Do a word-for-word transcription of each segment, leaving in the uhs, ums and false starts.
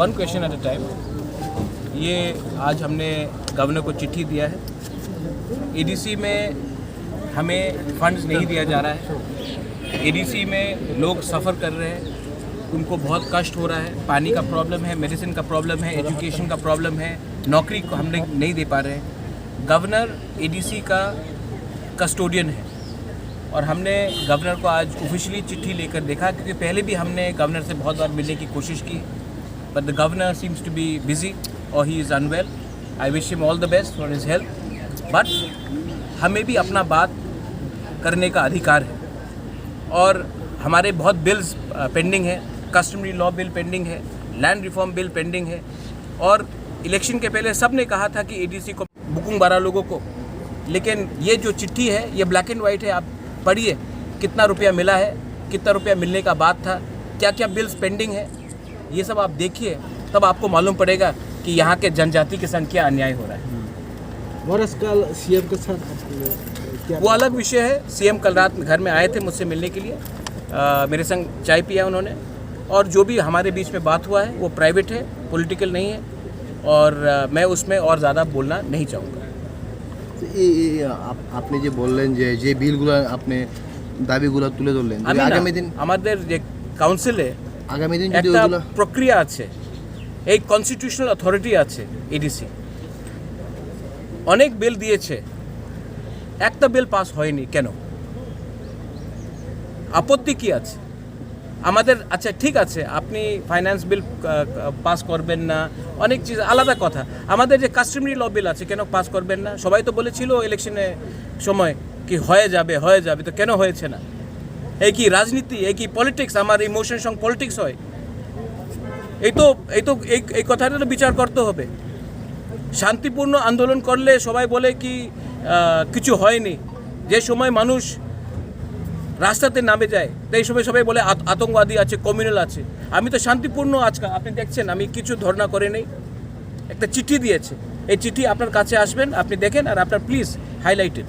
One question at a time. ये आज हमने गवर्नर को चिट्ठी दिया है। एडीसी में हमें फंड्स नहीं दिया जा रहा है। एडीसी में लोग सफ़र कर रहे हैं, उनको बहुत कष्ट हो रहा है। पानी का प्रॉब्लम है, मेडिसिन का प्रॉब्लम है, एजुकेशन का प्रॉब्लम है, नौकरी को हमने नहीं दे पा रहे हैं। गवर्नर एडीसी का कस्टोडियन है और हमने गवर्नर को आज ऑफिशियली चिट्ठी लेकर देखा, क्योंकि पहले भी हमने गवर्नर से बहुत बार मिलने की कोशिश की, but the governor seems to be busy or he is unwell. I wish him all the best for his health, but हमें भी अपना बात करने का अधिकार है और हमारे बहुत बिल्स पेंडिंग है। कस्टमरी लॉ बिल पेंडिंग है, लैंड रिफॉर्म बिल पेंडिंग है और इलेक्शन के पहले सब ने कहा था कि एडीसी को बुकिंग बारह लोगों को, लेकिन ये जो चिट्ठी है, ये ब्लैक एंड वाइट है। आप पढ़िए, कितना रुपया मिला है, कितना रुपया मिलने का बात था, क्या क्या बिल्स पेंडिंग है, ये सब आप देखिए, तब आपको मालूम पड़ेगा कि यहाँ के जनजाति के संग क्या अन्याय हो रहा है। और आजकल सीएम के साथ आपने क्या वो अलग विषय है। सीएम कल रात घर में आए थे मुझसे मिलने के लिए, अ, मेरे संग चाय पिया उन्होंने, और जो भी हमारे बीच में बात हुआ है वो प्राइवेट है, पॉलिटिकल नहीं है, और अ, मैं उसमें और ज़्यादा बोलना नहीं चाहूँगा। তো এই এই আপ- আপনি যে বললেন যে যে বিলগুলো আপনি দাবিগুলো তুলে ধরলেন যদি আমি না, আগামী দিন আমাদের যে কাউন্সিলে আগামী দিন যদি একটা ওগুলো প্রক্রিয়া আছে, এই কনস্টিটিউশনাল অথরিটি আছে এডিসি। অনেক বিল দিয়েছে, একটা বিল পাস হয়নি কেন? আপত্তি কি আছে আমাদের? আচ্ছা, ঠিক আছে, আপনি ফাইন্যান্স বিল পাস করবেন না, অনেক চিজ আলাদা কথা। আমাদের যে কাস্টমারি ল বিল আছে, কেন পাস করবেন না? সবাই তো বলেছিল ইলেকশনের সময় কি হয়ে যাবে, হয়ে যাবে, তো কেন হয়েছে না? এই কি রাজনীতি, এই কি পলিটিক্স? আমার ইমোশন সঙ্গে পলিটিক্স হয়? এই তো এই তো এই এই কথাটা তো বিচার করতে হবে। শান্তিপূর্ণ আন্দোলন করলে সবাই বলে কি আহ, কিছু হয়নি। যে সময় মানুষ রাস্তাতে নামে যায়, সেই সময় সবাই বলে আত- আতঙ্কবাদী আছে, কমিউনাল আছে। আমি তো শান্তিপূর্ণ, আজকে আপনি দেখছেন আমি কিছু ধর্ণা করে নেই, একটা চিঠি দিয়েছে। এই চিঠি আপনার কাছে আসবেন, আপনি দেখেন আর আপনার please highlighted.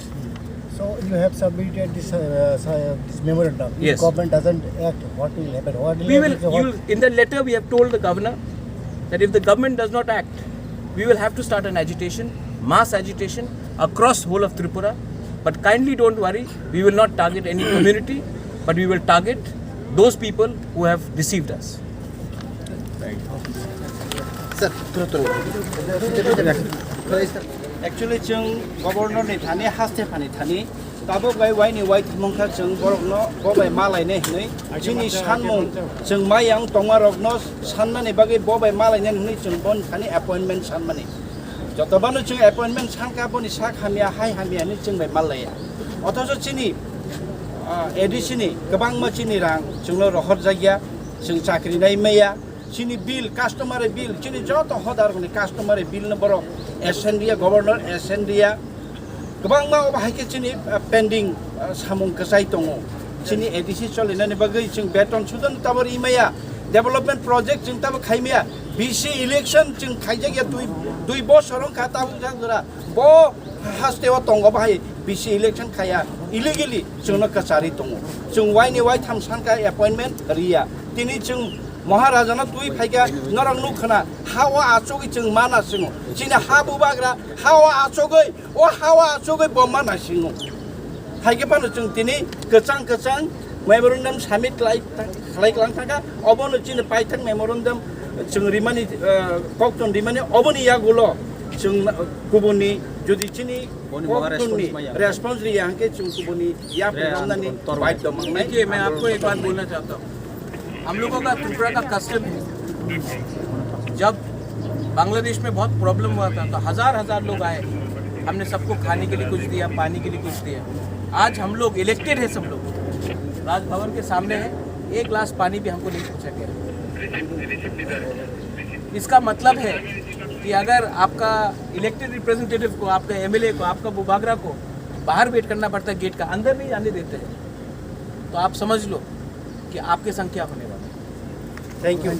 So you have submitted this, uh, uh, this memorandum. If Yes. government doesn't act, what will happen? What will We will, happen? you will, in the letter we have told the governor that if the government does not act, we will have to start an agitation, mass agitation across whole of Tripura. But kindly don't worry, we will not target any community, but we will target those people who have deceived us. Sir তুলে তুলে Actually, chwng governor ni thani, haste phani thani, tabuk bai waini wai thumung kha chwng borok no bo bai malai nai hinui chini sanmung chwng mayang tongma rok no sanmani bagwi bo bai malai nai hinui chwng bon thani appointment sanmani. Joto bano chwng appointment sankha boni sak hamya hai hamya hinui chwng bai mallaiya. Othocho chini, ah, A D C ni kwbangma chini rang chwngno rohor jakya, chwng chakri nai maya, chini bill, customary bill, chini joto hodarokni customary bill no borok S N D A, governor S N D A, kwbangma obo hai khe chini, ah, pending, ah, samung kwchai tongo. Chini A D C cholinani bagwi chwng beton sudon tabo ri maya, development project chwng tabo khai maya, B C election chwng khaijak ya dui, dui bosor wngkha tabuk jak jora. Bo haste o tongo bahai B C election khaya illegally chwngno kwchari tongo. Chwng waini waitham sanka appointment riya. Tini chwng Maharaja no twi phaikha norok nuk khna ha o achugwi chwng mana chwngo. Chini ha bubagra ha o achugwi o ha o achugwi bo mana chwngo. Haikhe phano chwng tini kwchang kwchang memorandum submit khlai khlai klang thangkha. Obono chini paithak memorandum chwng rimani, eh, kokton rimani oboni yagulo chwng kubuni jodi chini koktonni response riya hwnkhe chwng kubuni yapri romnani baidhyo mangnai. देखिए, मैं आपको एक बात बोलना चाहता हूँ। हम लोगों का त्रिपुरा का कस्टम है, जब बांग्लादेश में बहुत प्रॉब्लम हुआ था तो हजार हजार लोग आए, हमने सबको खाने के लिए कुछ दिया, पानी के लिए कुछ दिया। आज हम लोग इलेक्टेड है, सब लोग राजभवन के सामने है, एक ग्लास पानी भी हमको नहीं पूछा गया। इसका मतलब है कि अगर आपका इलेक्टेड रिप्रेजेंटेटिव को, आपका एमएलए को, आपका बुबागरा को बाहर वेट करना पड़ता है गेट का, अंदर नहीं आने देते हैं, तो आप समझ लो कि आपके संग क्या होने वाला है। Thank you.